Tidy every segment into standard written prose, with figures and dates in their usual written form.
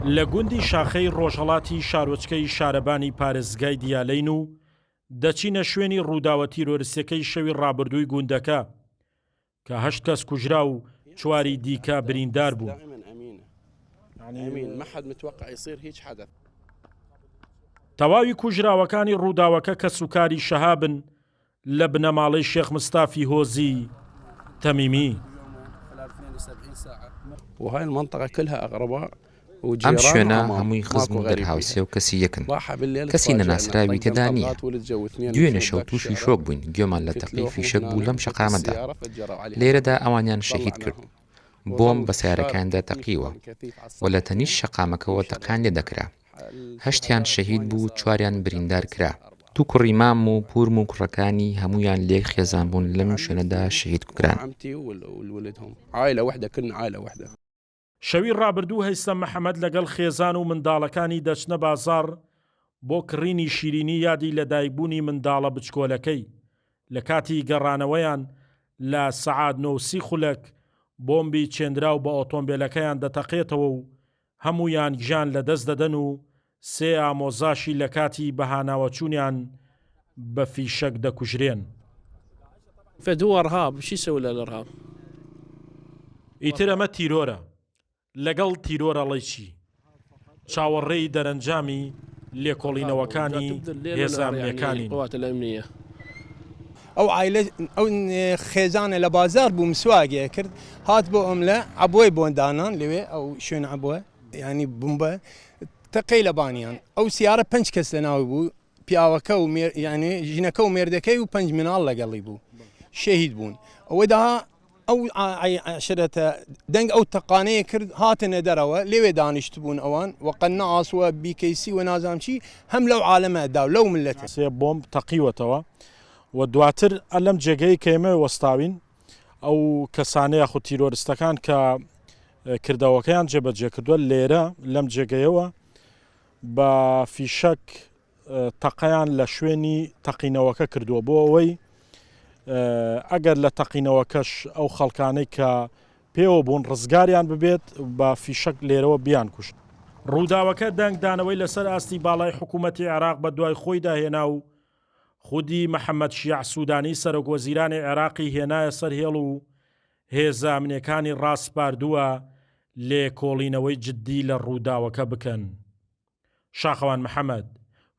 لە گوندی شاخەی ڕۆژهەڵاتی شارۆچکەی شارەبانی پارێزگای دیالەین و دەچینە شوێنی ڕووداوە تیرۆرستیەکەی شەوی ڕابردووی گوندەکە کە هەشت کەس کوژرا و چواری دیکە بریندار بوون. تەواوی کوژراوەکانی ڕووداوەکە کەسوکاری شەهابن لە بنەماڵەی شێخ مستافی هۆزی تەمیمی. ئەم شوێنە هەمووی خزم و دەرهاوسێ و کەسی یەکن، کەسی نەناسراوی تێدا نییە. دوێنێ شەو تووشی شۆک بووین، گوێمان لە تەقەی فیشەک بوو لەم شەقامەدا. لێرەدا ئەوانیان شەهید کرد. بۆمب بە سەیارەکاندا تەقیوە و لە تەنیشت شەقامەکەوە تەقەیان لێ دەکرا. هەشتیان شەهید بوو، چواریان بریندار کرا. دوو کوڕی مام و پوورم و کوڕەکانی هەموویان لەیەک خێزان بوون لەم شوێنەدا شەهید کران. شەوی ڕابردوو هەیسەم محەمەد لەگەڵ خێزان و منداڵەکانی دەچنە بازاڕ بۆ کڕینی شیرینی یادی لەدایکبوونی منداڵە بچکۆلەکەی، لە کاتی گەڕانەوەیان لە سەعات نۆ و سی خولەک بۆمبی چێندراو بە ئۆتۆمبێلەکەیان دەتەقێتەوە و هەموویان گیان لەدەست دەدەن و سێ ئامۆزاشی لە کاتی بەهاناوەچوونیان بە فیشەک دەکوژرێن. ئیتر ئەمە تیرۆرە، لەگەڵ تیرۆر ئەڵێی چی؟ چاوەڕێی دەرەنجامی لێکۆڵینەوەکانی هێزە ئەمنییەکانین. ئەو عایلە ئەو خێزانە لە بازار بوو مسواگێ کرد هات بۆ ئەم لە عەبۆی بۆن دانان لەوێ ئەو شوێن عەبۆ ینی بومبە تەقەی لە بانیان ئەو سیارە پنج کەس لە ناوی بوو پیاوەکە و یعنی ژنەکە و مێردەکەی و پنج مناڵ لەگەڵی بوو شەهید بوون ئەوەدا ئەو عەشرەتە دەنگ ئەو تەقانەیە کرد هاتنە دەرەوە لەوێ دانیشتبوون ئەوان و قەناس و بیکەیسی و نازانم چی هەم لەو عالەمە دا و لەو ملەتە. سێ بۆمب تەقیوەتەوە و دواتر لەم جێگەی کە ئێمە وەستاوین ئەو کەسانە یاخود تیرۆرستەکان کە کردەوەکەیان جێبەجێ کردووە لێرە لەم جێگەیەوە بە فیشەک تەقەیان لە شوێنی تەقینەوەکە کردووە بۆ ئەوەی ئەگەر لە تەقینەوەکەش ئەو خەڵکانەی کە پێوە بوون ڕزگاریان ببێت بە فیشەک لێرەوە بیان کوشت. ڕووداوەکە دەنگدانەوەی لەسەر ئاستی باڵای حکوومەتی عێراق بەدوای خۆیدا هێنا و خودی محەمەد شیاع سوودانی سەرۆکوەزیرانی عێراقی هێنایە سەر هێڵ و هێزە ئەمنییەکانی ڕاسپاردووە لێکۆڵینەوەی جددی لە ڕووداوەکە بکەن. شاخەوان محەمەد،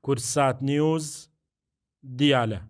کوردسات نیوز، دیالە.